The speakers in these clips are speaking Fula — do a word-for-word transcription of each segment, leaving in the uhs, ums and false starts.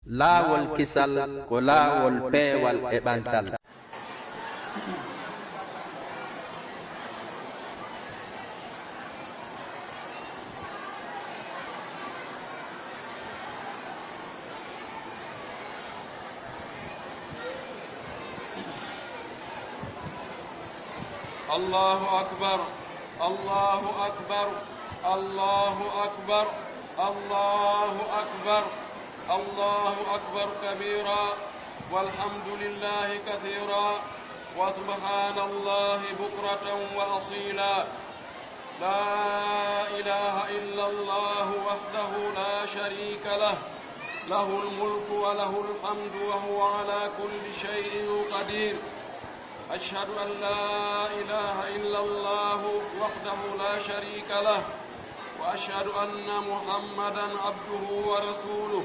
Laawol kisal ko laawol peewal e ɓantal. الله أكبر، الله أكبر، الله أكبر، الله أكبر، الله أكبر كبيرا، والحمد لله كثيرا، وسبحان الله بكرة وأصيلا. لا إله إلا الله وحده لا شريك له، له الملك وله الحمد وهو على كل شيء قدير. أشهد أن لا إله إلا الله وحده لا شريك له، وأشهد أن محمدا عبده ورسوله،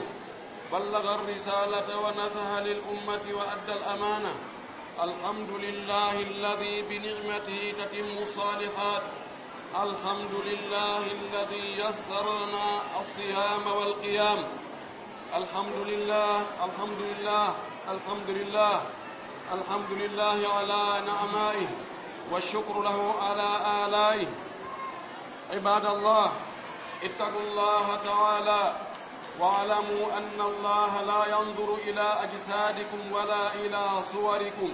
بلغ الرسالة ونصح للأمة وأدى الأمانة. الحمد لله الذي بنعمته تتم الصالحات. الحمد لله الذي يسر لنا الصيام والقيام. الحمد لله، الحمد لله، الحمد لله، الحمد لله على نعمائه، والشكر له على آلائه. عباد الله، اتقوا الله تعالى، واعلموا أن الله لا ينظر إلى أجسادكم ولا إلى صوركم،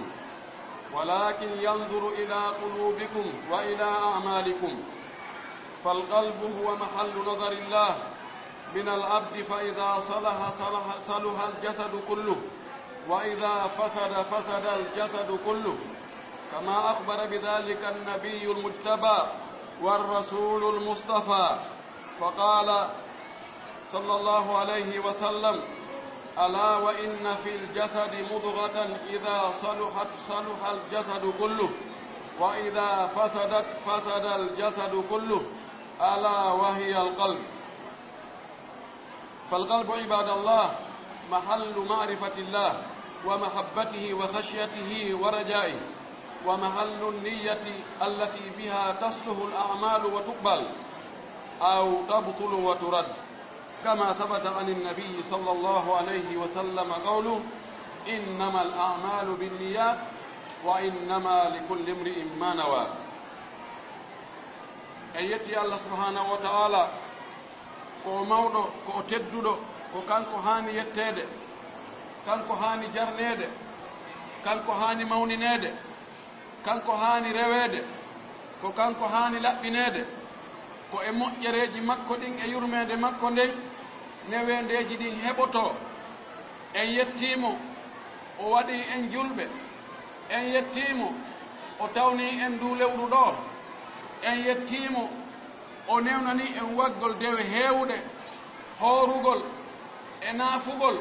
ولكن ينظر إلى قلوبكم وإلى أعمالكم. فالقلب هو محل نظر الله من العبد، فإذا صلح، صلح، صلح الجسد كله، وإذا فسد، فسد الجسد كله، كما أخبر بذلك النبي المجتبى والرسول المصطفى، فقال صلى الله عليه وسلم: ألا وإن في الجسد مضغة إذا صلحت صلح الجسد كله، وإذا فسدت فسد الجسد كله، ألا وهي القلب. فالقلب عباد الله محل معرفة الله ومحبته وخشيته ورجائه، ومحل النية التي بها تصلح الأعمال وتقبل أو تبطل وترد، كما ثبت عن النبي صلى الله عليه وسلم قوله: إنما الأعمال بالنيات وإنما لكل امرئ ما نوى. En yetti Allah subhanahu wa ta'ala, ko o mawɗo, ko o tedduɗo, ko kanko haani yetteede, kanko haani jarneede, kanko haani mawnineede, kanko haani reweede, ko kanko haani laɓɓineede. Ko e moƴƴereeji makko ɗin e yurmeende makko nden neweendeeji ɗin heɓotoo. En yettii mo, o waɗii en julɓe. En yettii mo, o tawnii en nduu lewru ɗoo. En yettii mo, o newnanii en waggol dewe heewuɗe, hoorugol, e naafugol,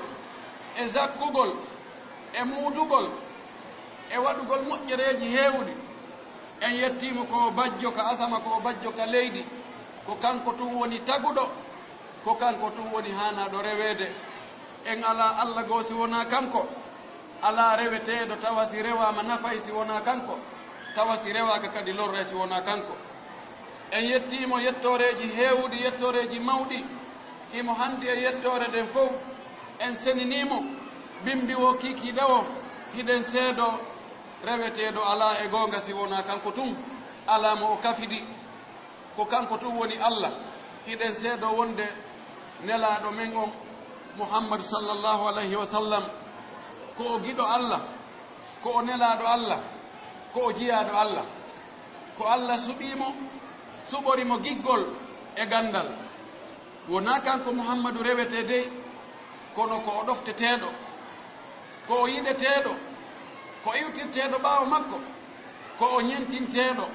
e zakkugol, e muudugol, e waɗugol moƴƴereeji heewuɗi. En yettii mo ko o bajjo ka asama, ko o bajjo ka leydi, ko kanko tun woni taguɗo, ko kanko tun woni haanaaɗo reweede. En alaa Alla goo si wonaa kanko, alaa reweteeɗo tawa si rewaama nafay si wonaa kanko, tawa si rewaaka kadi lorray si wonaa kanko. En yettii mo yettooreeji heewuɗi, yettooreeji mawɗi, himo hanndi e yettoore nden fow. En seninii mo, bimbi woo kiikiiɗe woo, hiɗen seedoo reweteeɗo alaa e goonga si wonaa kanko tun, alaa mo o kafidi. Ko kanko tun woni Alla. Hiɗen seedoo wonde Nelaaɗo men on, Muhammadu sallallahu alayhi wa sallam, ko o giɗo Alla, ko o Nelaaɗo Alla, ko o jiyaaɗo Alla. Ko Alla suɓii mo, suɓori mo giggol e ganndal. Wonaa kanko Muhammadu rewetee dey, kono ko o ɗofteteeɗo, ko o yiɗeteeɗo, ko iwtirteeɗo ɓaawo makko, ko o ñentinteeɗo,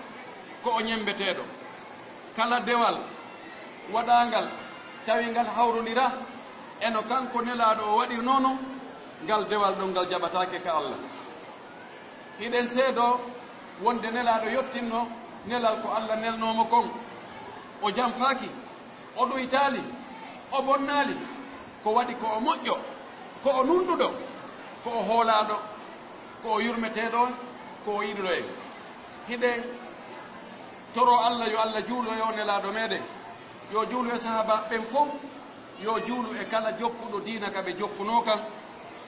ko o ñemmbeteeɗo. Kala dewal waɗaangal tawi ngal hawrondiraa e no kanko Nelaaɗo o waɗirnoo non, ngal dewal ɗon ngal jaɓataake ka Alla. Hiɗen seedoo wonde Nelaaɗo yottinno nelal ko Alla nelnoo mo kon. O janfaaki, o ɗuytaali, o bonnaali, ko waɗi ko o moƴƴo, ko o nunɗuɗo, ko o hoolaaɗo, ko o yurmeteeɗo, ko o yiɗuɗo en. Hiɗen toroo Alla yo Alla juulu e oo Nelaaɗo meɗen, yo juulu e sahaabaaɓe ɓen fow, Yo juulu e kala jokkuɗo diina ka ɓe jokkunoo kan,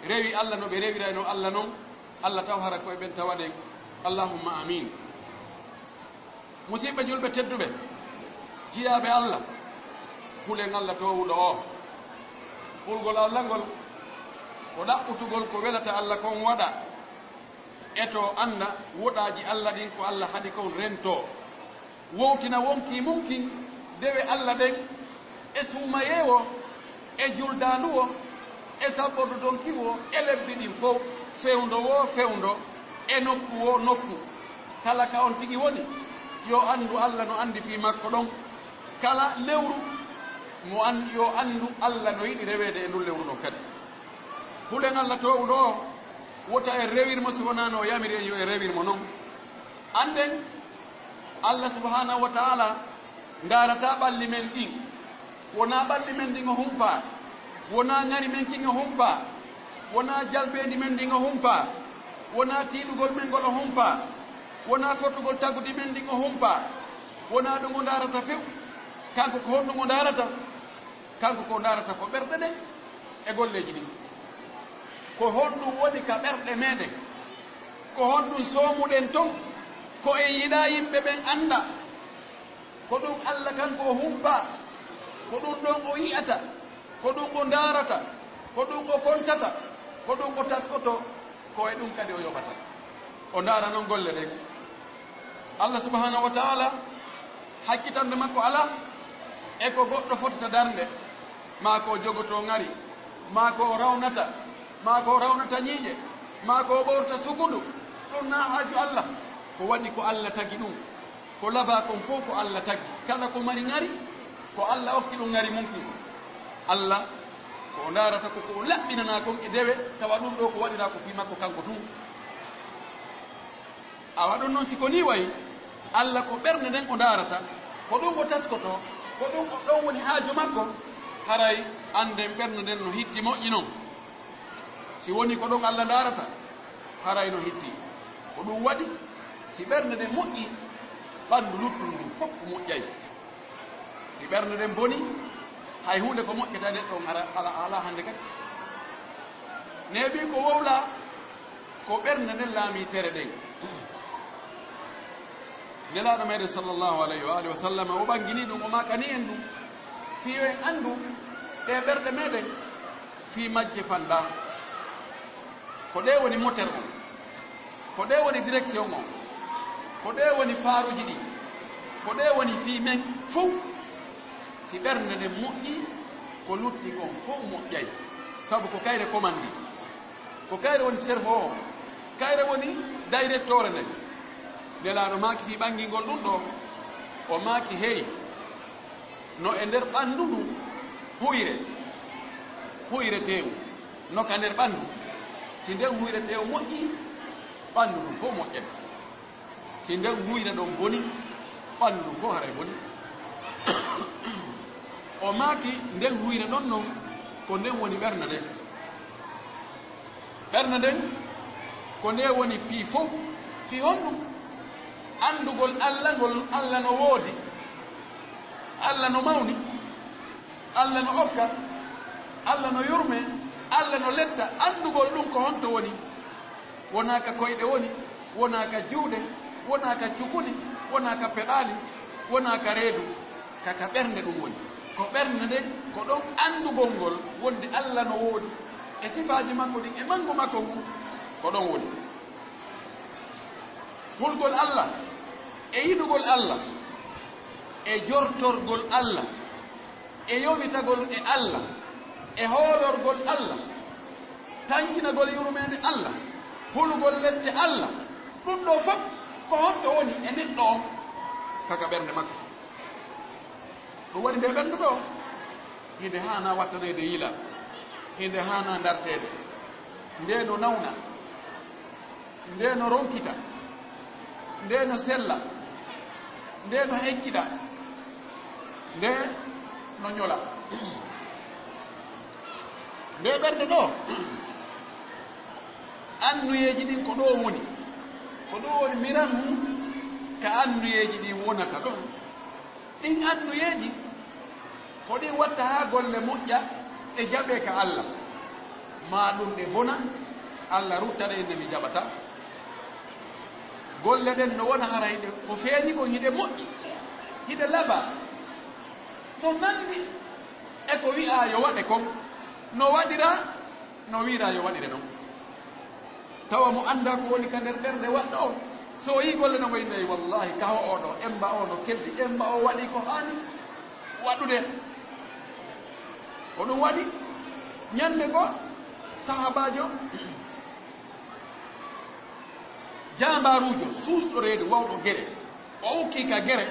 rewi Alla no ɓe rewirayno Alla non, Alla taw hara ko e ɓen tawaɗen. Allahumma amin. Musiɓɓe julɓe tedduɓe, jiyaaɓe Alla, hulen Alla toowuɗo o. Hulgol Alla ngol ko ɗaɓɓutugol ko welata Alla kon waɗa, e to annda woɗaaji Alla ɗin ko Alla haɗi kon rentoo. Wowtina wonkii mun kin dewe Alla ɗen, e suumayee woo, e juldaandu woo, e sabbordu donki woo, e lebbi ɗin fow, fewndo woo fewndo, e nokku woo nokku. Kala ka on tigi woni, yo anndu Alla no anndi fii makko ɗon. Kala lewru, mo an-, yo anndu Alla no yiɗi reweede e ndun lewru non kadi. Hulen Alla toowuɗo o, wota en rewir mo si wonaa no o yamiri en yo en rewir mo non. Annden, Alla subhaanahu wa ta'ala ndaarataa ɓalli men ɗin. Wonaa ɓalli men ɗin o humpaa. Wonaa ŋari men kin o humpaa. Wonaa jalbeendi men ndin o humpaa. Wonaa tiiɗugol men ngol o humpaa. Wonaa fotugol tagudi men ndin o humpaa. Wonaa ɗum o ndaarata few. Kanko ko honɗum o ndaarata? Kanko ko o ndaarata ko ɓerɗe ɗen e golleeji ɗin. Ko honɗum woni ka ɓerɗe meɗen? Ko honɗum soomuɗen ton? Ko en yiɗaa yimɓe ɓen annda. Ko ɗum Alla kanko o humpaa. Ko ɗum ɗon o yi'ata. Ko ɗum o ndaarata. Ko ɗum o kontata. Ko ɗum o taskotoo. Ko e ɗum kadi o yoɓata. O ndaara non golle ɗen. Alla subhaanahu wa ta'ala, hakkitannde makko alaa e ko goɗɗo fotata darnde, maa ko o jogotoo ŋari, maa ko o rawnata, maa ko o rawnata ñiiƴe, maa ko o ɓoorta sukundu. Ɗum naa haaju Alla. Ko waɗi ko Alla tagi ɗum. Ko labaa kon fow ko Alla tagi. Kala ko mari ŋari, ko Alla okki ɗum ŋari mun kin. Alla, ko o ndaarata ko, ko o laɓɓinanaa kon e dewe, tawa ɗum ɗoo ko waɗiraa ko fii makko kanko tun. Awa ɗum non, si ko nii wayi, Alla ko ɓernde nden o ndaarata, ko ɗum o taskotoo, ko ɗum o, ɗon woni haaju makko, haray annden ɓernde nden no hitti moƴƴi non. Si wonii ko ɗon Alla ndaarata, haray no hitti. Ko ɗum waɗi, si ɓernde nden moƴƴii, ɓanndu luttundu ndun fow moƴƴay. Si ɓernde nden bonii, hay huunde ko moƴƴata e neɗɗo on, hara, ala, alaa hannde kadi. Neeɓii ko wowlaa, ko ɓernde nden laamii tere ɗen. Nelaaɗo meɗen sallallahu alayhi wa alihi wa sallam, o ɓanginii ɗum, o maakanii en ɗum, fii yo en anndu ɗee ɓerɗe meɗen, fii majje fanɗaa. Ko ɗee woni moteur on, ko ɗee woni direction on, ko ɗee woni faaruuji ɗin, ko ɗee woni fii men fow. Si ɓernde nden moƴƴii, ko lutti kon fow moƴƴay, sabu ko kayre commande, ko kayre woni cerveau on, kayre woni directeur nden. Nelaaɗo maaki fii ɓangingol ɗum ɗoo, o maaki, hey, no e nder ɓanndu ndu huyre, huyre teewu, no ka nder ɓanndu, si nden huyre teewu moƴƴii, ɓanndu ndun fow moƴƴay. Si nden huyre ɗon boni, ɓanndu ndun fow haray boni. O maaki, nden huyre ɗon non, ko nden woni ɓernde nden. Ɓernde nden, ko nde woni fii fow. Fii honɗum? Anndugol Alla ngol, Alla no woodi, Alla no mawni, Alla no okka, Alla no yurme, Alla no letta. Anndugol ɗum ko honto woni? Wonaa ka koyɗe woni, wonaa ka juuɗe, wonaa ka cukuli, wonaa ka peɗaali, wonaa ka reedu, ka, ka ɓernde ɗum woni. Ko ɓernde nden, ko ɗon anndugol ngol wonde Alla no woodi, e sifaaji makko ɗin, e manngu makko ngun, ko ɗon woni. Hulgol Alla, e yiɗugol Alla, e jortorgol Alla, e yowitagol e Alla, e hoolorgol Alla, tankinagol yurmeende Alla, hulugol lette Alla, ɗum ɗoo fof ko honto woni e neɗɗo on, ka ka ɓernde makko. Ɗum waɗi nde ɓernde ɗoo, hinde haana wattaneede yila, hinde haana ndarteede, nde no nawna, nde no ronkita, nde no sella, nde no hecciɗa, nde no ñola. Nde ɓernde ɗoo, annuyeeji ɗin ko ɗoo woni, ko ɗoo woni miran mum ka annuyeeji ɗin wonata ɗon. Ɗin annuyeeji Ko ɗin watta haa golle moƴƴa, ɗe jaɓee ka Allah? Maa ɗum ɗe bona, Allah rutta ɗe, inne mi jaɓata. Golle ɗen no wona hara hiɗe, ko feeñi kon hiɗe moƴƴi, hiɗe laba, no nandi e ko wi'aa yo waɗe kon, no waɗira, no wi'ira yo waɗire non. Tawa mo anndaa ko woni ka nder ɓernde waɗɗo on, so o yii golle no, o inna, "Wallahi, kaho oo ɗoo, emba oo no keldi, emba oo waɗi ko haani waɗude." Ko ɗum waɗi, ñannde goo, sahaabaajo jaambaaruujo, suusɗo reedu, waawɗo gere, o ukkii ka gere,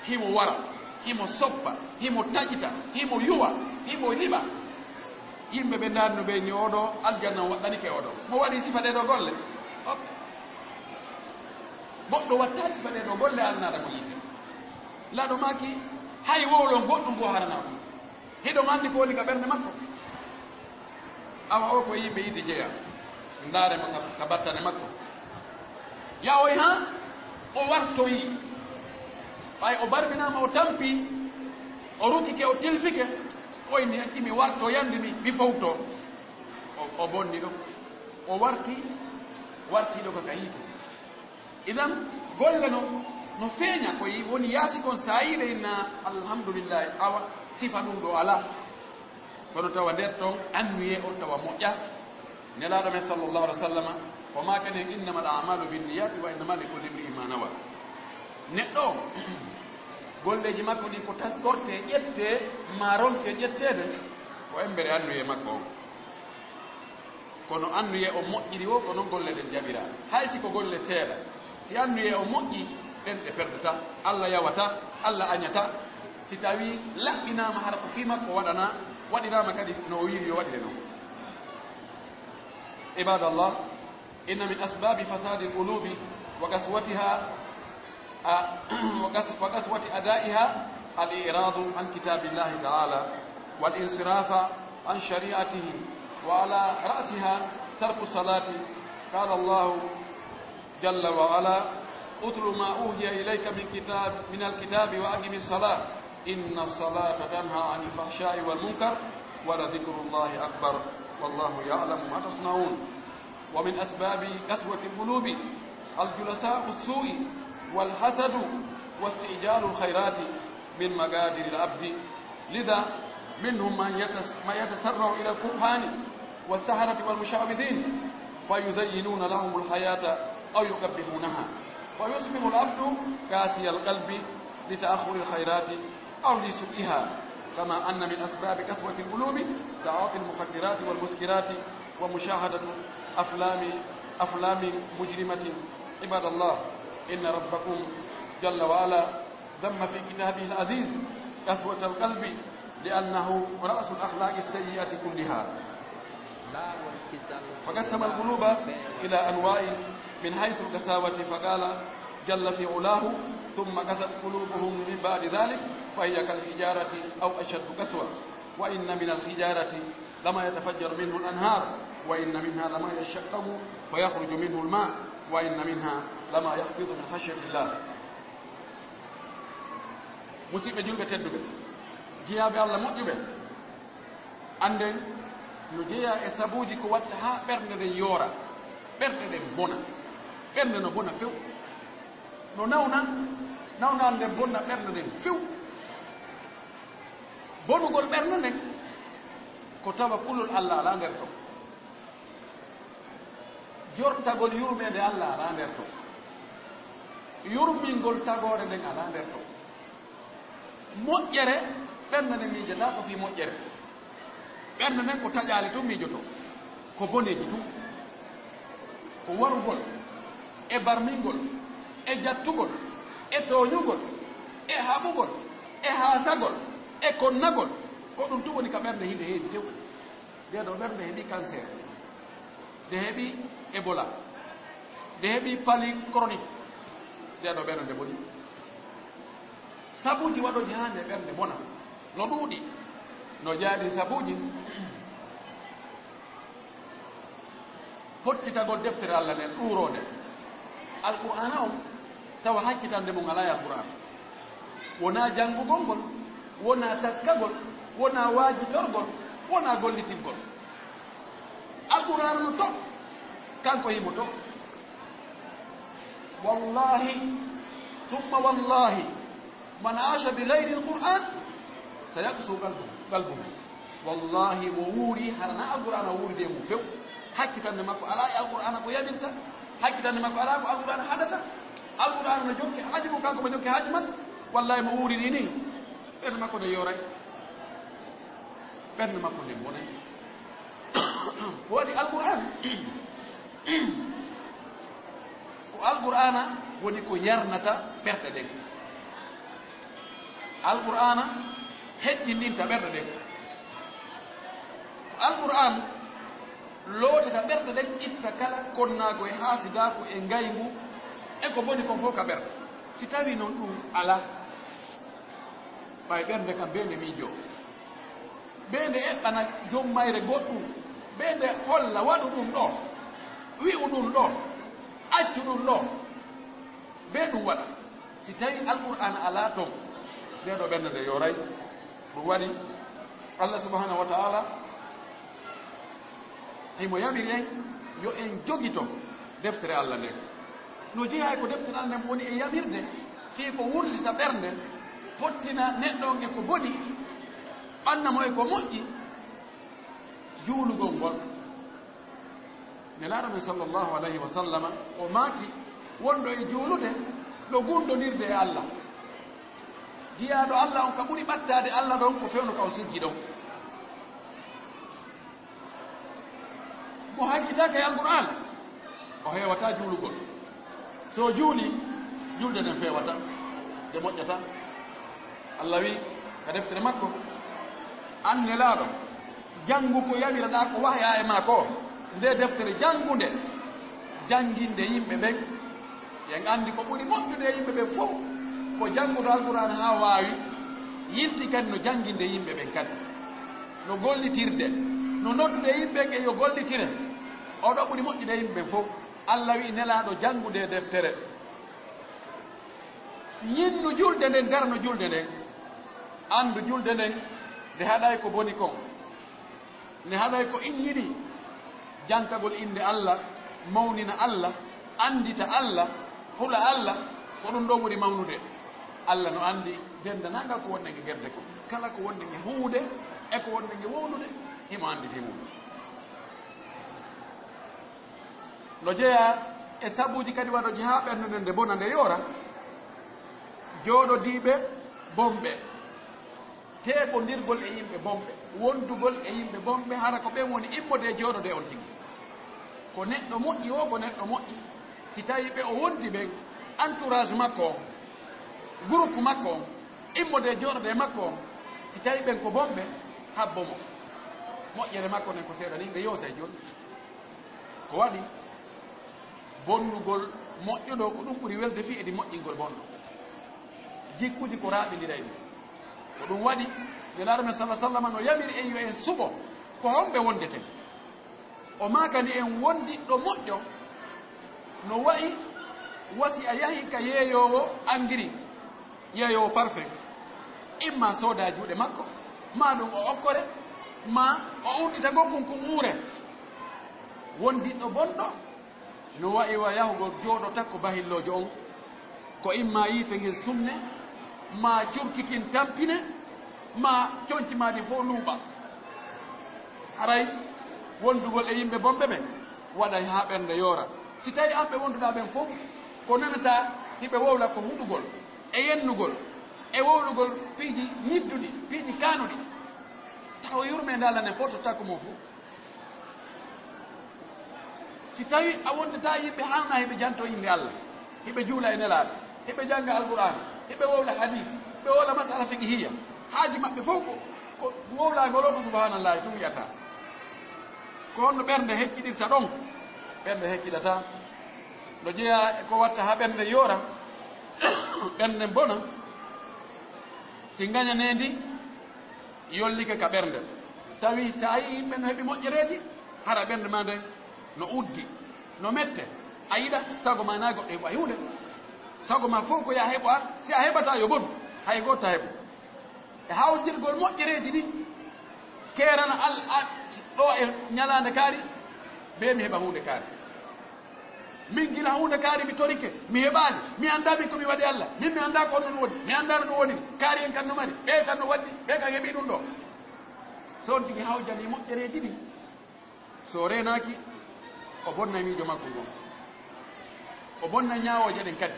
himo wara, himo soppa, himo taƴita, himo yuwa, himo liɓa. Yimɓe ɓe ndaarno ɓe ni, "Oo ɗoo aljanna on waɗɗanike oo ɗoo. Mo waɗi sifa ɗee ɗoo golle?" Hop. Goɗɗo wattaali sifa ɗee ɗoo golle, alnaata ko yiite. Laaɗo maaki, hay wowlon goɗɗum goo haranaa ɗum. Hiɗon anndi ko woni ka ɓernde makko? Awa o ko yimɓe yiɗi jeya. Ndaare mo ka, ka battane makko. Yahoy haa o wartoyi. Ɓay o barbinaama, o tampi, o rukike, o tilfike, o inni, "Acci mi warto, yandi mi, mi fowto." O, o bonni ɗo. O warti, warti ɗo ka, ka yiite. Idan, golle no, no feeña, ko yi-, woni yaasi kon, sa yiɗe inna, "Alhamdulillahi, awa, sifa ɗum ɗo alaa." Kono tawa nder ton, annuye on tawa moƴƴa. Nelaaɗo men sallallahu alaihi wa sallama, o maakani en, "Innamal a'malu binniyati wa innama likulli imri'in ma nawa." Neɗɗo on, golleeji makko ɗin ko taskorte, ƴette, ma ronke ƴetteede, ko embere annuye makko on. Kono annuye on moƴƴiri wo, ko non golle ɗen jaɓira. Hay si ko golle seeɗa, si annuye on moƴƴi, ɗen ɗe perdata. Allah yawata, Allah añata, si tawi laɓɓinaama hara ko fii makko waɗana, waɗiraama kadi no o wiiri yo waɗire non. Ibadallah, inna min asbabi fasadi al-qulubi wa qaswatiha، a، وقس-، وقسوة أدائها الإعراض عن كتاب الله تعالى والانصراف عن شريعته، وعلى رأسها ترك الصلاة. قال الله جل وعلا: "اتل ما أوحي إليك من كتاب، من الكتاب وأقم الصلاة، إن الصلاة تنهى عن الفحشاء والمنكر، ولذكر الله أكبر، والله يعلم ما تصنعون." ومن أسباب قسوة القلوب الجلساء السوء والحسد واستعجال الخيرات من مقادير العبد. لذا منهم من يتس-، من يتسرع إلى الكهان والسحرة والمشعوذين فيزينون لهم الحياة أو يقبحونها، فيصبح العبد قاسي القلب لتأخر الخيرات أو لسوءها، كما أن من أسباب قسوة القلوب تعاطي المخدرات والمسكرات ومشاهدة أفلام، أفلام مجرمة. عباد الله، إن ربكم جل وعلا ذم في كتابه العزيز قسوة القلب، لأنه رأس الأخلاق السيئة كلها. فقسم القلوب إلى أنواع من حيث القساوة، فقال جل في علاه: "ثم قست قلوبهم من بعد ذلك فهي كالحجارة أو أشد قسوة، وإن من الحجارة لما يتفجر منه الأنهار، وإن منها لما يشقق فيخرج منه الماء، وإن منها لما يهبط من خشية الله." Musidɓe julɓe tedduɓe, jiyaaɓe Allah moƴƴuɓe, annden no jeyaa e sabuuji ko watta haa ɓernde nden yoora, ɓernde nden bona. Ɓernde no bona few. No nawna, nawnaande nden bonna ɓernde nden few. Bonugol ɓernde nden ko tawa kulol Allah alaa nder ton. Jortagol yurmeende Allah alaa nder ton. Yurmingol tagoore nden alaa nder ton. Moƴƴere, ɓernde nden miijataa ko fii moƴƴere. Ɓernde nden ko taƴaali tun miijotoo, ko boneeji tun. Ko warugol, e barmingol, e jattugol, e tooñugol, e haɓugol, e haasagol, e konnagol, ko ɗum tun woni ka ɓernde, hinde heewi tew. Nde ɗo ɓernde heɓi cancer, nde heɓi Ebola, nde heɓi palu chronique, nde ɗo ɓernde nde boni. Sabuuji waɗooji haa nde ɓernde bona no ɗuuɗi, no jaaɗi sabuuji. Hottitagol deftere Allah nden ɗuuroonde Alqur'aana on, tawa haccitande mum alaa e Alqur'aana. Wonaa janngugol ngol, Wonaa taskagol, wonaa waajitorgol, wonaa gollitingol. Alqur'aana no to, kanko himo to. Wallahi, summa wallahi, man aasha bi gayri alqur'an, sayaqsu qalbuhu, qalbuhu. Wallahi, mo wuuri, hara na alqur'aana wuuridi e mum few. Hakkitannde makko alaa e alqur'aana ko yamirta, hakkitannde makko alaa ko alqur'aana haɗata. Alqur'aana no jokki haaju mum, kanko mo jokki haaju makko. Wallahi, mo wuuridi ni, ɓernde makko nde yooray. Ɓernde makko nde bonay. Ko waɗi alqur'aana? Ko alqur'aana woni ko yarnata ɓerɗe ɗen. Alqur'aana hettindinta ɓerɗe ɗen. Ko alqur'aan lootata ɓerɗe ɗen, itta kala konnaagu e haasidaagu e ngayngu e ko boni kon fof ka ɓerɗe. Si tawii non ɗum alaa, ɓay ɓernde kam bee nde miijoo, bee nde eɓɓana jom mayre goɗɗum, bee nde holla waɗu ɗum ɗo, wi'u ɗum ɗo, accu ɗum ɗo, bee ɗum waɗa. Si tawii alqur'aana alaa ton, ndee ɗoo ɓernde nde yooray. Ɗum waɗi Allah subhanahu wa ta'ala himo yamiri en yo en jogito deftere Allah nden. No jeyaa e ko deftere Allah nden woni e yamirde, fii ko wullita ɓernde, fottina neɗɗo on e ko boni, ɓanna mo e ko moƴƴi, juulugol ngol. Nelaaɗo men sallallahu alayhi wa sallama, o maaki, wonɗo e juulude, no gundondirde e Allah. Jiyaaɗo Allah on ka ɓuri ɓattaade Allah ɗon ko fewndo ka o sujji ɗon. Mo hakkitaake e Alqur'aan, o heewataa juulugol. So o juulii, julde nden feewataa, nde moƴƴataa. Allah wi'i ka deftere makko, an Nelaaɗo, janngu ko yamiraɗaa ko wahyaa e maa ko, nde deftere janngu nde, jannginde yimɓe ɓen. En anndi ko ɓuri moƴƴude e yimɓe ɓen fow, ko janngude Alqur'aan haa waawi, yilti kadi no jannginde yimɓe ɓen kadi. No gollitirde, no noddude yimɓe ɓen e yo gollitire. Oo ɗoo ɓuri moƴƴude e yimɓe ɓen fow. Allah wi'i Nelaaɗo janngude deftere. Ñinnu julde nden, darno julde nden. Anndu julde nden, nde haɗay ko boni kon. Ne haɗay ko inñini jankagol innde Allah, mawnina Allah, anndita Allah, hula Allah, ko ɗum ɗoo ɓuri mawnude. Allah no anndi denndanangal ko wonde nge gerde kon, kala ko wonde nge huwude e ko wonde nge wowlude, himo anndi fii mum. No jeyaa e sabuuji kadi waɗooji haa ɓernde nden nde bona, nde yoora, jooɗodiiɓe bonɓe. Teegondirgol e yimɓe bonɓe, wondugol e yimɓe bonɓe, hara ko ɓen woni immode e jooɗode on tigi. Ko neɗɗo moƴƴi woo, ko neɗɗo moƴƴi. Si tawii ɓe o wondi ɓen, entourage makko on, groupe makko on, immode e jooɗode e makko on, si tawii ɓen ko bonɓe, habbo mo. Moƴƴere makko nden ko seeɗa ni, ɓe yoosay jooni. Ko waɗi bonnugol moƴƴuɗo, ko ɗum ɓuri welde fii edi moƴƴingol bonɗo. Jikkuuji ko raaɓindiray ɗum. Ko ɗum waɗi, Nelaaɗo men salla sallama no yamiri en yo en suɓo ko honɓe wondeten. O maakani en wondiɗɗo moƴƴo no wa'i wa si a yahi ka yeeyoowo angiri, yeeyoowo parfum, imma sooda juuɗe makko, maa ɗum o okkore, maa o uddita goggum kun uure. Wondiɗɗo bonɗo no wa'i wa yahugol jooɗo takko bahilloojo on, ko imma yiite ngen sumne, maa curki kin tampine, maa conci maa ɗin fow luuɓa. Haray wondugol e yimɓe bonɓe ɓen waɗay haa ɓernde yoora. Si tawii an ɓe wonduɗaa ɓen fow, ko nanataa hiɓe wowla ko huɗugol, e yennugol, e wowlugol piiji ñidduɗi, piiji kaanuɗi, taw yurmeende Alla nden fow tottaako mo fow. Si tawii a wondataa yimɓe haanaa hiɓe jantoo innde Alla, hiɓe juula e Nelaaɗo, hiɓe jannga Alqur'aana, hiɓe wowla hadiis, hiɓe wowla masala fiqhiyya, haaji maɓɓe fow ko, ko wowlagol o ko subhaanallaahi tun wi'ata. Ko honno ɓernde hecciɗirta ɗon? Ɓernde hecciɗataa. No jeyaa e ko watta haa ɓernde yoora, ɓernde bona, si ngañaneendi yollike ka ɓernde. Tawi si a yii yimɓe no heɓi moƴƴereeji, hara ɓernde maa nden no uggi, no mette, a yiɗa, sago maa naa goɗɗo heɓu hay huunde. Sago maa fow ko yo a heɓu an, si a heɓataa yo bon, hay gooto a heɓu. E hawtirgol moƴƴereeji ɗin, keerana al, al, ɗo e ñalaande kaari, bee mi heɓa huunde kaari. Min gila huunde kaari mi torike, mi heɓaali, mi anndaa min ko mi waɗi Alla, min mi anndaa ko honno ɗum woni, mi anndaa no ɗum woniri, kaari en kan no mari, ɓee kan no waɗi, ɓee kan heɓi ɗum ɗo. So on tigi hawjanii moƴƴereeji ɗin, so reenaaki, o bonnay miijo makko ngon. O bonnay ñaawooje ɗen kadi.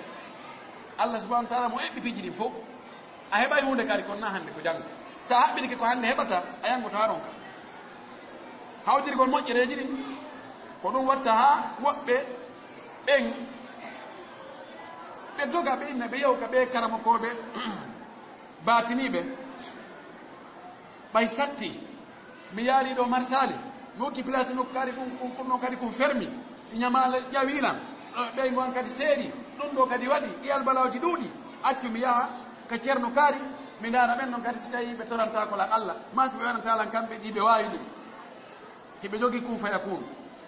Allah subhanahu wa taala mo eɓɓi piiji ɗin fof. A heɓay huunde kadi, kono na hannde ko janngo. So a haɓɓirike ko hannde heɓata, a yanngoto haa ronka. Hawtirgol moƴƴereeji ɗin, ko ɗum watta haa woɓɓe ɓen ɓe doga, ɓe inna, ɓe yewka ɓe karamokooɓe baatiniiɓe. Ɓay satti, mi yaari ɗo Marsaali, mi wokki place nokku kaari, ɗum, ɗum, ɗum ɗon kadi ko fermi, ñamaale ƴawi lan, ɗo ɓeyngu an kadi seeri, ɗum ɗo kadi waɗi, ɗi albalaaji ɗuuɗi, accu mi yaha ka Ceerno kaari, mi ndaara ɓen ɗon kadi si tawii ɓe torantaako lan Alla, maa si ɓe waɗantaa lan kamɓe ɗi ɓe waawi ɗum. Hiɓe jogii kun faya kun.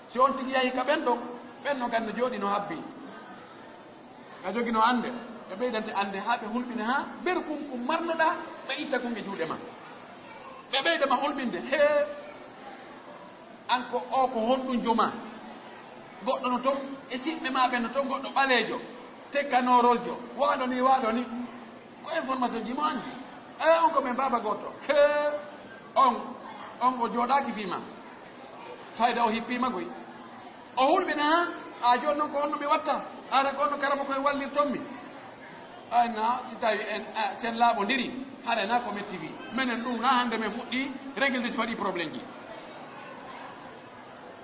Si on tigi yahi ka ɓen ɗon, ɓen ɗon kadi no jooɗii no habbii. Ɓe jogino annde, ɓe ɓeydante annde haa ɓe hulɓina haa ber kun kun marnoɗaa, ɓe itta kun e juuɗe ma. Ɓe ɓeyda ma hulɓinde, hee, an ko o ko honɗum joma? Goɗɗo no ton, e siɓɓe ma ɓen no ton, goɗɗo ɓaleejo, tekkanoroljo, waaɗo ni, waaɗo ni. Ko information ji mo anndi. E on ko men baaba gooto. Hee, on, on o jooɗaaki fii ma. Fayda o hippiima koy. O hulɓina, haa a jooni noon ko honno mi watta? Ara ko honno karama koye wallirton mi? Ay na, si tawi en, a, sen laaɓondiri, haɗa na ko metti fii. Menen ɗum na hannde men fuɗɗi régler si waɗi problème ji.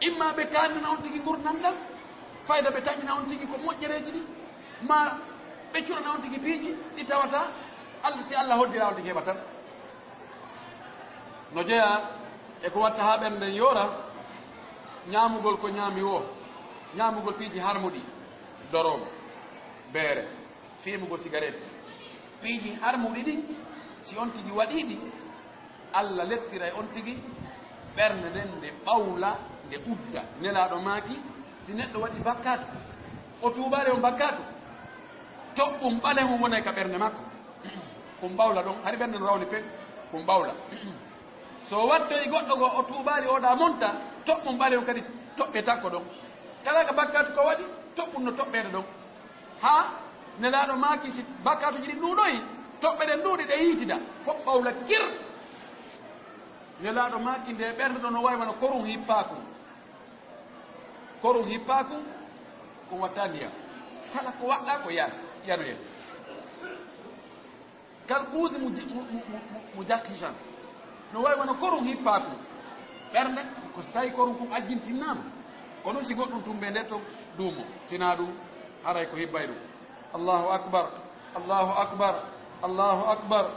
Imma ɓe kaanina on tigi ngurndan ɗan, fayda ɓe taƴina on tigi ko moƴƴereeji ɗi, ma ɓe curana on tigi piiji ɗi tawata Allah, si Allah hoddira on tigi heɓa tan. No jeyaa e ko watta haa ɓernde nden yoora, ñaamugol ko ñaami woo, ñaamugol piiji harmuɗi, dorooba, beere, fiimugol sigaret. Piiji harmuɗi ɗin, si on tigi waɗii ɗi, Allah lettiray on tigi ɓernde nden nde ɓawla, nde udda. Nelaaɗo maaki, si neɗɗo waɗi bakkaatu, o tuubaali on bakkaatu, toɓɓum ɓalehun wonay ka ɓernde makko. Kun ɓawla ɗon, hari ɓernde no rawni pen, kun ɓawla. So wattoyi goɗɗo goo, o tuubaali, o ɗa monta, toɓɓum ɓalehun kadi toɓɓe takko ɗon. Kala ka bakkaatu ko waɗi, toɓɓum no toɓɓeede ɗon. Haa Nelaaɗo maaki, si bakkaatuuji ɗin ɗuuɗoyi, toɓɓe ɗen ɗuuɗi, ɗe yiitida, fof ɓawla kir. Nelaaɗo maaki, nde ɓernde ɗon no wayi wano korun hippaaku. Korun hippaaku, ko watta ndiyam. Kala ko waɗɗa ko yar, yanoyel. Kal kuusi mu, mu, mu, mu, mu jakkisan. No wayi wano korun hippaaku. Ɓernde, ko si tawi korun kun ajjintinnaama. Ko ɗum si goɗɗum tumbe nde to duumo. Sinaa ɗum, haray ko hibbay ɗum. Allahu akbar, Allahu akbar, Allahu akbar,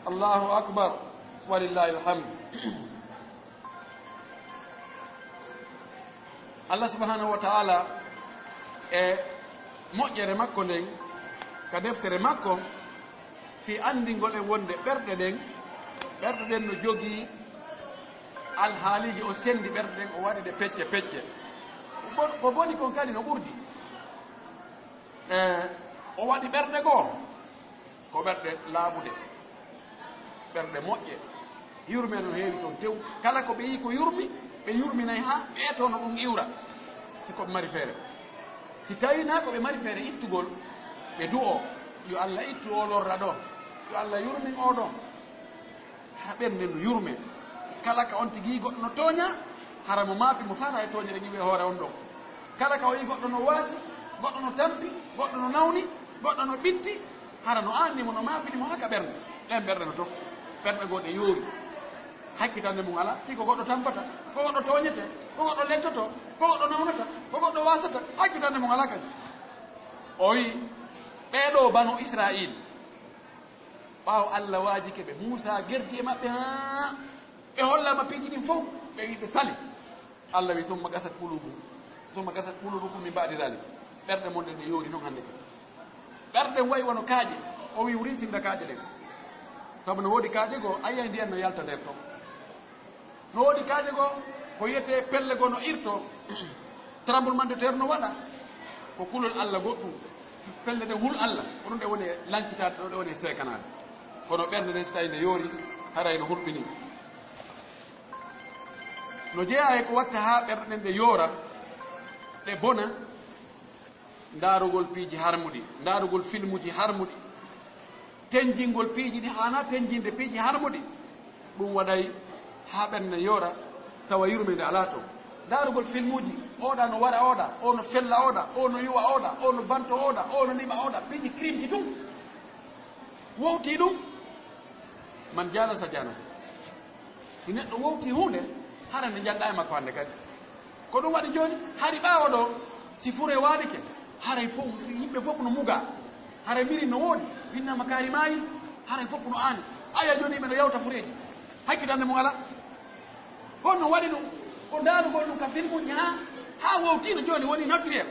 Allahu akbar. Walillahi alhamdu. Allah subhanahu wa ta'ala e moƴƴere makko nden ka deftere makko, fii anndingol en wonde ɓerɗe ɗen, ɓerɗe ɗen no jogii alhaaliiji, o senndi ɓerɗe ɗen, o waɗi ɗe pecce pecce. Ko bon-, ko boni kon kadi no ɓurdi. E, o waɗi ɓerɗe goo, ko ɓerɗe laaɓuɗe, ɓerɗe moƴƴe. Yurme no heewi ton tew. Kala ko ɓe yii ko yurmi, ɓe yurminay haa ɓe etono ɗum iwra, si ko ɓe mari feere. Si tawii na ko ɓe mari feere ittugol, ɓe du'oo, yo Allah ittu oo lorra ɗoo, yo Allah yurmin oo ɗoo. Hara ɓernde no yurme. Kala ka on tigi yii goɗɗo no tooña, hara mo maafi mo fara e tooñe ɗe iwi e hoore on ɗon. Kala ka o yii goɗɗo no waasi, goɗɗo no tampi, goɗɗo no nawni, goɗɗo no ɓitti, hara no aanni mo, no maafini mo haa ka ɓernde. Ɗen ɓerɗe no tof. Ɓerɗe goo ɗe yoori. Hakkitande mum alaa, fii ko goɗɗo tampata, ko goɗɗo tooñete, ko goɗɗo lettoto, ko goɗɗo nawnata, ko goɗɗo waasata, hakkitande mum alaa kadi. O wi'i, ɓee ɗoo Banu Isra'iil, ɓaawo Allah waajike ɓe, Muusaa gerdi e maɓɓe haa ɓe hollaama piiji ɗin fow, ɓe wi'i ɓe sali. Allah wi'i, "Summa qasat quluubukum, summa qasat quluubukum min ba'di dhalik." Ɓerɗe mon ɗen ɗe yoori non hannde kadi. Ɓerɗe ɗen wayi wano kaaƴe. O wi'i, "Wurin sinda kaaƴe ɗen." Sabu no woodi kaaƴe goo, a yi'ay ndiyan no yalta nder ton. No woodi kaaƴe goo, ko wiyetee pelle goo no irtoo, tremblement de terre no waɗa. Ko kulol Allah goɗɗum. Pelle ɗen hul Allah, ko ɗum ɗe woni e lancitaade ɗoo, ɗe woni e seekanaade. Kono ɓernde nden, so tawi nde yoori, haray no hulɓinii. No jeyaa e ko watta haa ɓerɗe ɗen ɗe yoora, ɗe bona, ndaarugol piiji harmuɗi, ndaarugol filmuji harmuɗi, tenjingol piiji ɗi haanaa tenjinde, piiji harmuɗi. Ɗum waɗay haa ɓernde yoora, tawa yurmeende alaa toon. Ndaarugol filmuji, oɗa no wara oɗa, o no fella oɗa, o no yuwa oɗa, o no banto oɗa, o no liɓa oɗa, piiji crime ji tun. Wowtii ɗum, man jalasa janasa. Si neɗɗo wowtii huunde, hara nde njanɗaa e makko hannde kadi. Ko ɗum waɗi jooni, hari ɓaawo ɗo, si furee waɗike, haray fof, yimɓe fof no mugaa. Haray miri no woodi, winnaama kaari maayi, haray fof no aani. Aya jooni ɓe no yawta fureeji. Hakkitannde mum alaa. Honno waɗi ɗum? Ko ndaarugol ɗum ka filmuji haa, haa wowtiino jooni woni naturel.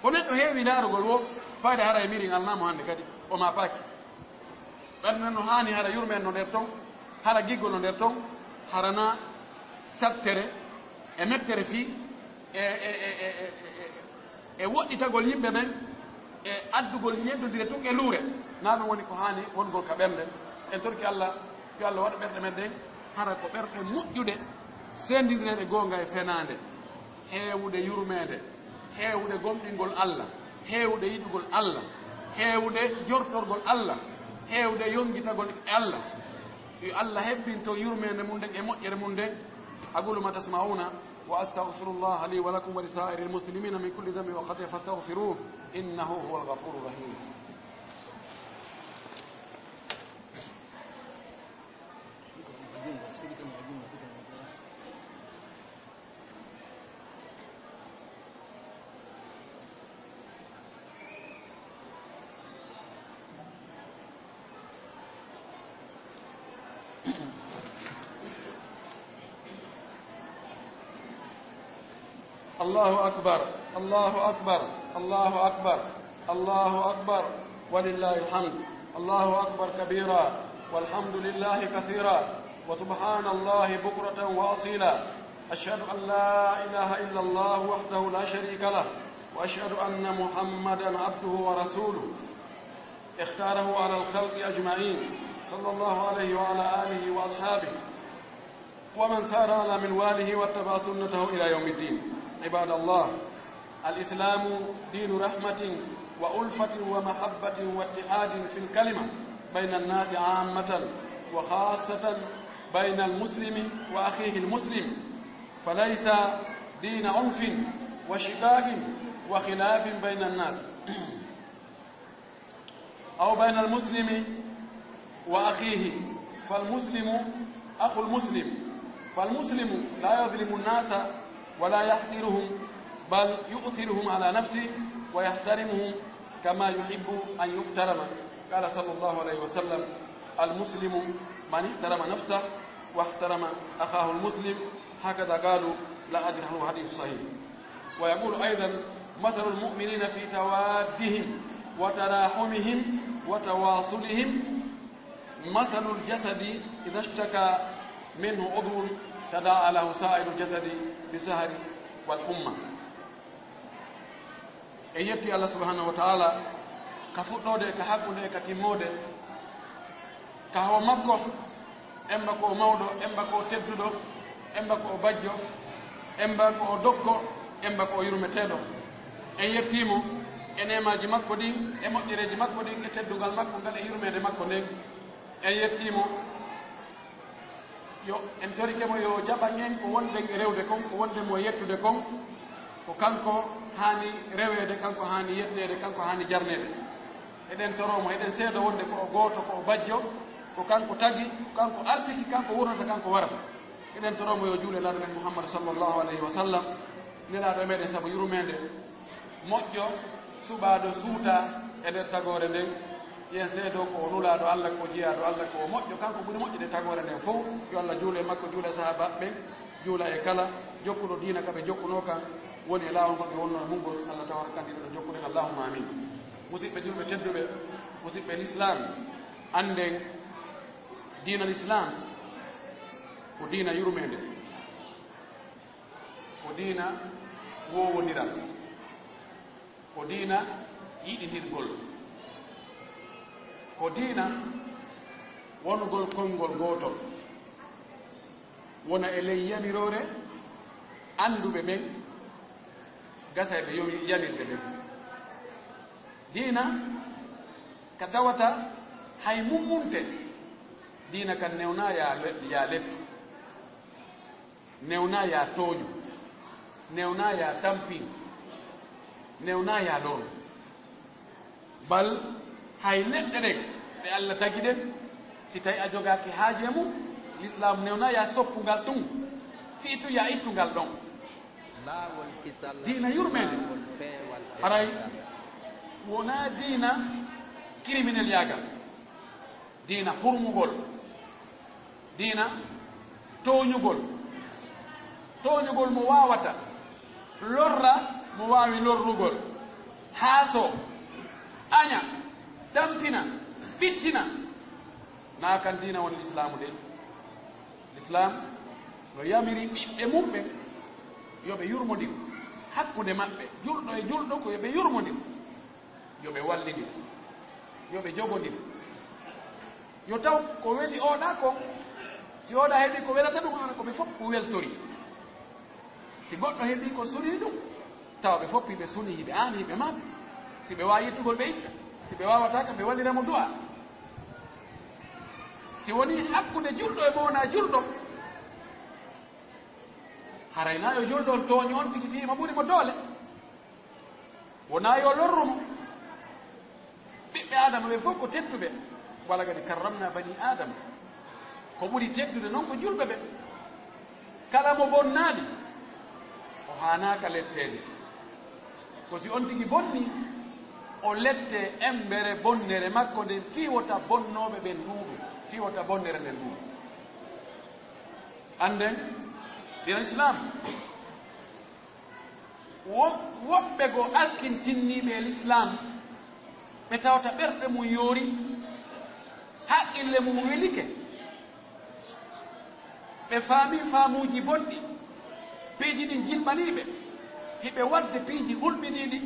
Ko neɗɗo heewi ndaarugol wo, fayde haray miri alnaama hannde kadi, o maapaaki. Ɓernde no haani hara yurmeen no nder ton, hara giggol no nder ton, hara na sattere e mettere fii e, e, e, e, e, e, e woɗɗitagol yimɓe ɓen, e addugol ñeddondire tun e luure. Na ɗum woni ko haani wongol ka ɓernde. En torki Allah, yo Allah waɗa ɓerɗe men ɗen hara ko ɓerɗe moƴƴuɗe, sendindireeɗe goonga e fenaande, heewude yurmeende, heewude gomɗingol Allah, heewude yiɗugol Allah, heewude jortorgol Allah, heewude yonngitagol e Allah. Yo Allah hebbinto yurmeende mum nden e moƴƴere mum nden. أقول ما تسمعون وأستغفر الله لي ولكم ولسائر المسلمين من كل ذنب وخطيئة فاستغفروه إنه هو الغفور الرحيم. الله أكبر، الله أكبر، الله أكبر، الله أكبر، ولله الحمد. الله أكبر كبيرا، والحمد لله كثيرا، وسبحان الله بكرة وأصيلا. أشهد أن لا إله إلا الله وحده لا شريك له، وأشهد أن محمدا عبده ورسوله، اختاره على الخلق أجمعين، صلى الله عليه وعلى آله وأصحابه ومن سار على منواله واتبع سنته إلى يوم الدين. عباد الله، الإسلام دين رحمة وألفة ومحبة واتحاد في الكلمة بين الناس عامة، وخاصة بين المسلم وأخيه المسلم، فليس دين عنف وشقاق وخلاف بين الناس. أو بين المسلم وأخيه، فالمسلم أخو المسلم، فالمسلم لا يظلم الناس ولا يحقرهم، بل يؤثرهم على نفسه ويحترمهم كما يحب أن يحترم. قال صلى الله عليه وسلم: المسلم من احترم نفسه واحترم أخاه المسلم. هكذا قالوا، لا أدري هل هو حديث صحيح. ويقول أيضا: مثل المؤمنين في توادهم وتراحمهم وتواصلهم مثل الجسد إذا اشتكى منه عضو تداعى له سائر الجسد بالسهر والحمى. En yetti Allah subhanahu wa ta'ala ka fuɗɗoode e ka hakkunde e ka timmoode, ka hoore makko, emba ko o mawɗo, emba ko o tedduɗo, emba ko o bajjo, emba ko o dokko, emba ko o yurmeteeɗo. En yettii mo e neemaaji makko ɗin, e moƴƴereeji makko ɗin, e teddungal makko ngal, e yurmeende makko nden. En yettii mo, yo, en torike mo yo jaɓan en ko wonɗen e rewde kon, ko wonɗen mo e yettude kon. Ko kanko haani reweede, kanko haani yetteede, kanko haani jarneede. Eɗen toroo mo, eɗen seedo wonde ko o gooto, ko o bajjo, ko kanko tagi, ko kanko arsiki, kanko wurnata, kanko warata. Eɗen toroo mo yo juule Nelaaɗo men Muhammad sallallahu alayhi wa sallam, Nelaaɗo e meɗen sabu yurmeende, moƴƴo, suɓaaɗo, suuta e nder tagoore nden. Yen seedo ko o Nulaaɗo Allah, ko jiyaaɗo Allah, ko o moƴƴo, kanko ɓuri moƴƴude tagoore nden fof. Yo Allah juule e makko, juule e sahaabaaɓe ɓen, juula e kala jokkuɗo diina ka ɓe jokkunoo kan, woni e laawol ngol ɓe wonnoo e mum ngol. Allah tawata kandiɗo ɗo jokkude. Allahumma amin. Musidɓe julɓe tedduɓe, musidɓe l'islam, annden diina l'islam ko diina yurmeende, ko diina woowondiral, ko diina yiɗindirgol, ko diina Wonugol konngol gootol wona e ley yamiroore annduɓe ɓen, gasa e ɓe yowi yamirɓe ɓen. Diina ka dawata hay mummunte, diina kan newnaa yaa le-, yaa lettu, newnaa yaa tooñu, newnaa yaa tampin, newnaa yaa loru. Bal hay neɗɗe ɗen ɗe Alla tagi ɗen, si tawi a jogaaki haaje mum, Lislaam newnaa yaa soppu ngal tun, fii tun yaa ittu ngal ɗon. Diina yurmeende, haray wonaa diina kiriminelyaagal, diina hurmugol, diina tooñugol, tooñugol mo waawata, lorra mo waawi lorrugol, haasoo, aña, tampina, ɓittina. Naa kan diina woni Lislaamu de. Lislaam no yamiri ɓiɓɓe mum ɓen yo ɓe yurmondir hakkunde maɓɓe, julɗo e julɗo ko yo ɓe yurmondir. Yo ɓe wallindir, yo ɓe jogondir, yo taw ko weli oɗa kon, si oɗa heɓi ko welata ɗum, hara ko ɓe fof ko weltori. Si goɗɗo heɓi ko sunii ɗum, tawa ɓe fof hiɓe sunii, hiɓe aani, hiɓe maati. Si ɓe waawi ittugol, ɓe itta. Si ɓe waawataa kam, ɓe wallira mo du'a. Si wonii hakkunde julɗo e mo wonaa julɗo, haray na yo julɗo on tooñu on tigi fii mo ɓuri mo doole. Wonaa yo lorru mo. Ɓiɓɓe Aadama ɓe fof ko tedduɓe. Wala kadi karramna bani Aadama. Ko ɓuri teddude noon ko julɓe ɓe. Kala mo bonnaali, o haanaaka letteede. Ko si on tigi bonni, o lette embere bonnere makko nden fii wota bonnooɓe ɓen ɗuuɗu, fii wota bonnere nden ɗuuɗu. Annden, diina Islaam, Wo-, woɓɓe ko askintinniiɓe e Lislaam, ɓe tawata ɓerɗe mum yoori, haqqille mum welike, ɓe faami faamuuji bonɗi, piiji ɗin jilɓanii ɓe, hiɓe waɗde piiji hulɓiniiɗi,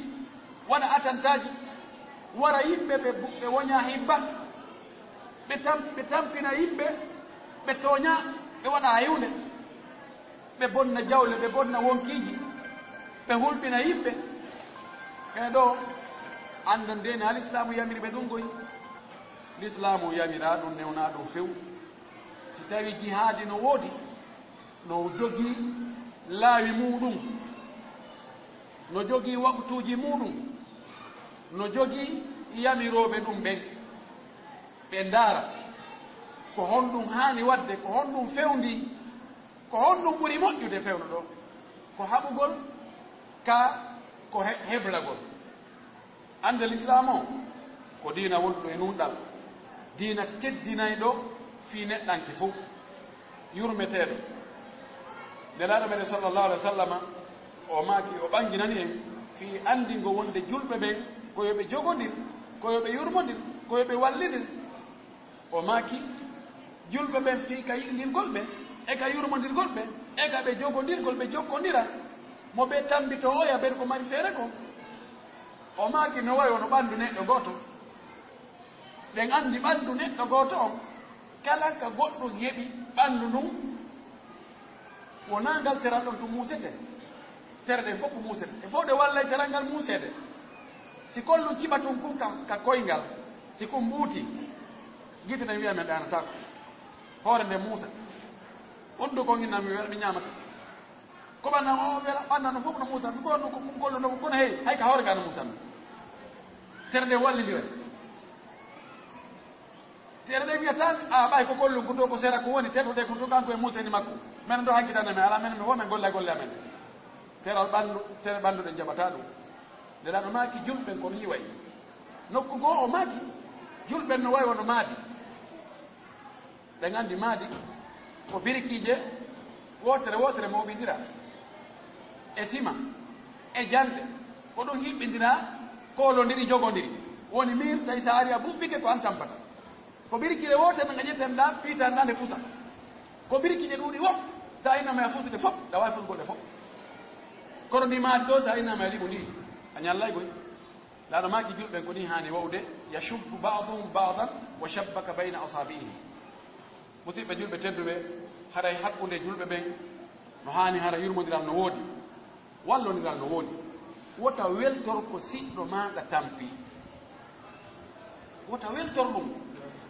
waɗa atantaaji, wara yimɓe ɓe, ɓe woñaa hibba, ɓe tam-, ɓe tampina yimɓe, ɓe tooñaa, ɓe waɗa hay huunde. Ɓe bonna jawle, ɓe bonna wonkiiji, ɓe hulɓina yimɓe. Ɓee ɗoo, anndon de, na Lislaamu yamiri ɓe ɗum koy. Lislaamu yamiraa ɗum, newnaa ɗum few. Si tawii jihaadi no woodi, no jogii laawi muuɗum, no jogii waqtuuji muuɗum, no jogii yamirooɓe ɗum ɓen. Ɓe ndaara ko honɗum haani waɗde, ko honɗum fewndii, ko honɗum ɓuri moƴƴude fewndo ɗoo, ko haɓugol ka ko he-, heblagol. Annde Lislaam o ko diina wonɗo e nunɗal, diina teddinayɗo fii neɗɗanke fof. Yurmeteeɗo Nelaaɗo meɗen sallallahu alaihi wa sallama, o maaki, o ɓanginani en fii anndingo wonde julɓe ɓen ko yo ɓe jogondir, ko yo ɓe yurmondir, ko yo ɓe wallindir. O maaki, julɓe ɓen fii ka yiɗindirgol ɓe, e ka yurmondirgol ɓe, e ka ɓe jogondirgol, ɓe jokkondira, mo ɓe tammbitoo oya ɓen ko mari feere kon. O maaki, no wayi wano ɓanndu neɗɗo gooto. Ɗen anndi ɓanndu neɗɗo gooto on, kala ka goɗɗum heɓi ɓanndu ndun, wonaa ngal teral ɗon tun muusetee. Tere ɗen fof ko muusetee. E fof ɗe wallay teral ngal muuseede. Si kollum ciɓa tun kun ka, ka koyngal, si kun mbuuti, gite ɗen wi'a men ɗaanataako. Hoore nden muusa. Ɓunndu kon inna mi wela mi ñaamata. Ko ɓanna o wela, ɓanna no fof no muusa. Mi ko no ko kun kollu no ko kono hey, hay ka hoore ngal no muusa mi. Tere ɗen wallindira. Tere ɗen wi'a tan, a ɓay ko kollum ko ɗo ko sera ko woni, teto ɗe ko ɗo kanko e muuseni makko. Men ɗo hakkitande men, ala men mi wo men golla golle amen. Teral ɓanndu, tere ɓanndu ɗen jaɓata ɗum. Nelaaɗo maaki julɓe kon yiway. Nokku goo o maaki, julɓe no way wono maadi. Ɗen anndi maadi ko birikiije wootere wootere mooɓindira. E sima, e janɗe, ko ɗum hiɓɓindira, koolondiri, jogondiri. Woni miir, tawi sa ari a buɓɓike ko an tampata. Ko birikire wootere nde ngaƴeten ɗa, piitan ɗa nde fusa. Ko birikije ɗuuɗi wo, sa innama ya fusude fof, ɗa wawi fusgol ɗe fof. Kono ndi maadi ɗo, sa innama ya liɓu ndi, a ñallay goy. Laaɗo maaki julɓe ko ni haani wa'ude, yashubbu ba'duhum ba'dan wa shabbaka bayna asabi'ihi. Musidɓe julɓe tedduɓe, haray hakkunde julɓe ɓen no haani hara yurmondiral no woodi, wallondiral no woodi. Wota weltor ko siɗɗo maaɗa tampi. Wota weltor ɗum.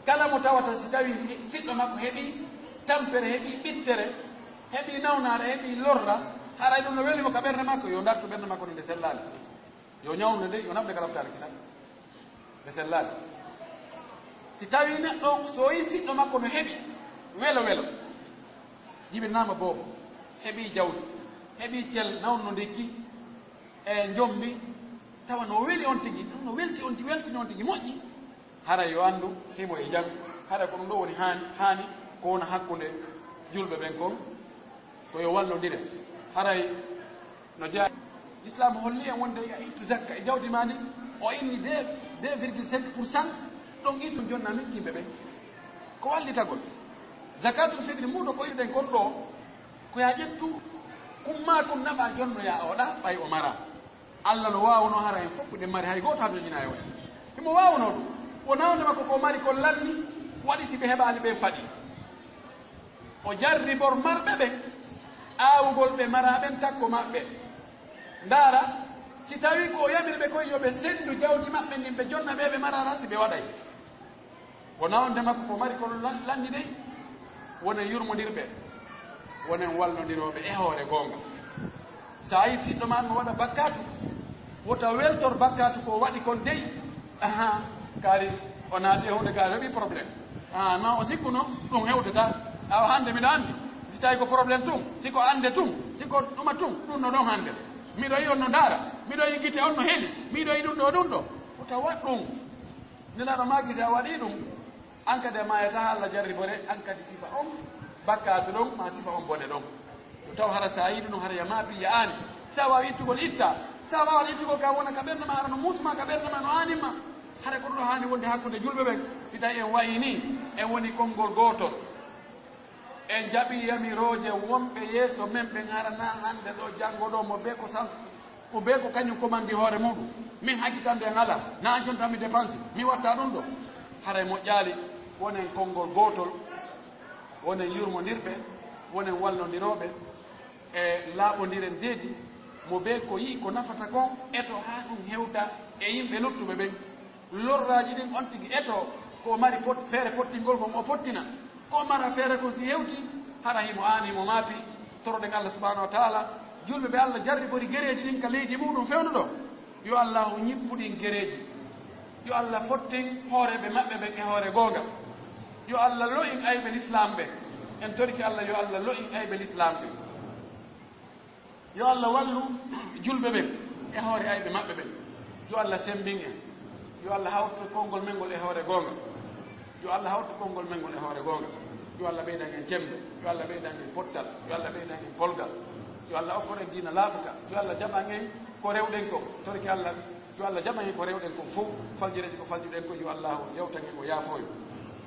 Kala mo tawata si tawi siɗɗo makko heɓi tampere, heɓi ɓittere, heɓi nawnaare, heɓi lorra, haray ɗum no weli mo ka ɓernde makko, yo ndartu ɓernde makko nde nde sellaali. Yo ñawnu nde, yo naɓde ka laptaali kisan. Nde sellaali. Si tawi neɗɗo on, so yi siɗɗo makko no heɓi welo welo, jibinaama boobo, heɓi jawdi, heɓi cel, nawno ndikki, e njombi, tawa no weli on tigi, no welti on ti-, weltini on tigi moƴƴi, haray yo anndu himo e jam. Haray ko ɗum ɗo woni haani, haani ko wona hakkunde julɓe ɓen kon, ko yo wallondire. Haray no jeyaa, Islaam holli en wonde a ittu zakka e jawdi maa ndin, o inni deux, deux virgule cinq pour cent, ɗon ittu jonna miskinɓe ɓen. Ko wallitagol. Zakatul fitri muuɗo ko iɗen kon ɗo, ko yaa ƴettu, kumma tun naɓa jonnoya o ɗa, ɓay o mara. Alla no waawuno hara en fof ɗen mari, hay gooto hatojinaa e o. Himo waawuno ɗum. Wonaa wonde makko ko mari kon lanni, waɗi si ɓe heɓaali ɓe faɗi. O jarribor marɓe ɓen, aawugol ɓe maraa ɓen takko maɓɓe. Ndaara, si tawii ko o yamiri ɓe koye yo ɓe senndu jawdi maɓɓe ndin, ɓe jonna ɓe, ɓe mararaa si ɓe waɗay. Wonaa wonde makko ko mari kono lan-, lanni dey. Wonen yurmondirɓe, wonen wallondirooɓe e hoore goonga. So a yii siɗɗo maa no waɗa bakkaatu, wota weltor bakkaatu ko o waɗi kon dey. Ahan, kaari o naati e huunde, kaari o heɓi problème. Ahan, non, o sikkuno ɗum hewtata. Awa hannde miɗo anndi, si tawi ko problème tun, si ko annde tun, si ko ɗuma tun, ɗum no ɗon hannde. Miɗo yi on no ndaara, miɗo yi gite on no heli, miɗo yi ɗum ɗo, ɗum ɗo. Wota waɗ ɗum. Nelaaɗo maaki si a waɗii ɗum, an kadi a maayataa, Alla jarribore an kadi sifa on bakkaatu ɗon, maa sifa on bone ɗon. Ɗum taw hara sa yiɗi ɗum, hara ya maaɓi, ya aani. Sa waawi ittugol, itta. Sa waawataa ittugol, ka wona ka ɓernde ma, hara no muusma ka ɓernde ma, no aanima. Hara ko ɗum ɗo haani wonde hakkunde julɓe ɓen. Si tawi en wayi nii, en woni konngol gootol. En jaɓi yamirooje wonɓe yeeso men ɓen, hara na hannde ɗo, janngo ɗo, mo bee ko san-, mo bee ko kañum komandi hoore muuɗum. Min hakkitande en alaa, na an jonta mi dépense, mi watta ɗum ɗo. Haray moƴƴaali, wonen konngol gootol, wonen yurmondirɓe, wonen wallondirooɓe, e laaɓondiren deedi, mo bee ko yi'i ko nafata kon, eto haa ɗum hewta e yimɓe luttuɓe ɓen. Lorraaji ɗin on tigi eto, ko o mari pot-, feere pottingol kon o pottina. Ko o mara feere kon si hewti, hara himo aani, himo maapi. Toroɗen Allah subhanahu wa ta'ala, julɓe ɓe Allah jarribori gereeji ɗin ka leydi muuɗum fewndo ɗo. Yo Allah ñippu ɗin gereeji. Yo Allah fottin hooreeɓe maɓɓe ɓen e hoore goonga. Yo Allah lo'in ayɓe Lislaam ɓen. En torike Allah, yo Allah lo'in ayɓe Lislaam ɓen. Yo Allah wallu julɓe ɓen e hoore ayɓe maɓɓe ɓen. Yo Allah semmbin en. Yo Allah hawtu konngol men ngol e hoore goonga. Yo Allah hawtu konngol men ngol e hoore goonga. Yo Allah ɓeydan en cemmbe. Yo Allah ɓeydan en pottal. Yo Allah ɓeydan en polgal. Yo Allah okkor en diina laaɓuka. Yo Allah jaɓan en ko rewɗen ko. Torike Allah. Yo Allah jaɓan en ko rewɗen kon fof, faljireeji ko faljuɗen kon, yo Allah yawtan en o yaafoo en.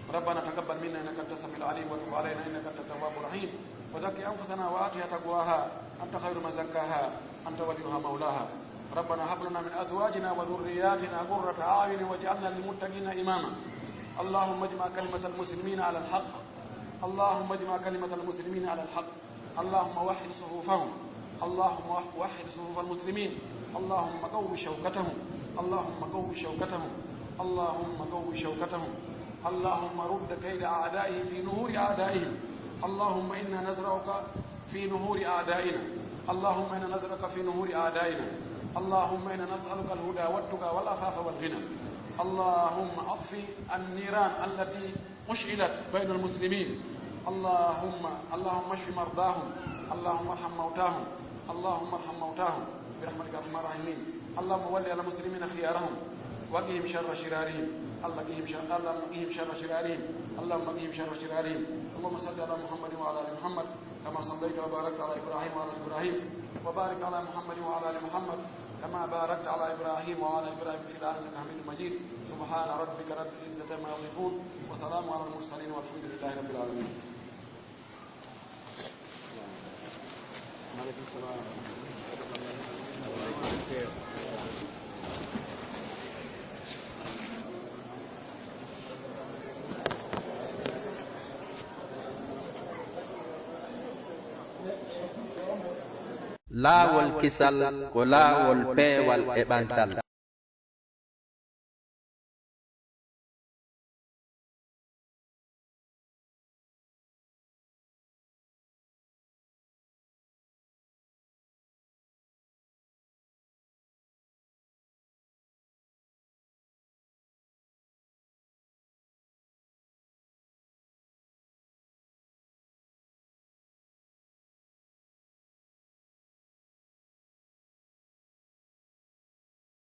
ربنا تقبل منا إنك أنت السميع العليم وتب علينا إنك أنت التواب الرحيم وزكي أنفسنا وآتها تقواها أنت خير من زكاها أنت وليها مولاها. ربنا هب لنا من أزواجنا وذرياتنا قرة أعين واجعلنا للمتقين إماما. اللهم اجمع كلمة المسلمين على الحق. اللهم اجمع كلمة المسلمين على الحق. اللهم وحد صفوفهم. اللهم وحد صفوف المسلمين. اللهم قو شوكتهم. اللهم قو شوكتهم. اللهم قو شوكتهم. اللهم رد كيد أعدائهم في نحور أعدائهم. اللهم إنا نزرعك في نحور أعدائنا. اللهم إنا نزرعك في نحور أعدائنا. اللهم إنا نسألك الهدى والتقى والعفاف والغنى. اللهم أطفئ النيران التي أشعلت بين المسلمين. اللهم، اللهم اشف مرضاهم. اللهم ارحم موتاهم. اللهم ارحم موتاهم برحمتك يا أرحم الراحمين. اللهم ول على المسلمين خيارهم وقهم شر شرارهم. اللهم قهم شر، اللهم قهم شر شرارهم. اللهم قهم شر شرارهم. اللهم صل على محمد وعلى آل محمد كما صليت وباركت على إبراهيم وعلى آل إبراهيم. وبارك على محمد وعلى آل محمد كما باركت على إبراهيم وعلى آل إبراهيم في العالمين إنك حميد مجيد. سبحان ربك رب العزة عما يصفون وسلام على المرسلين والحمد لله رب العالمين. Laawol kisal ko laawol peewal e ɓantal.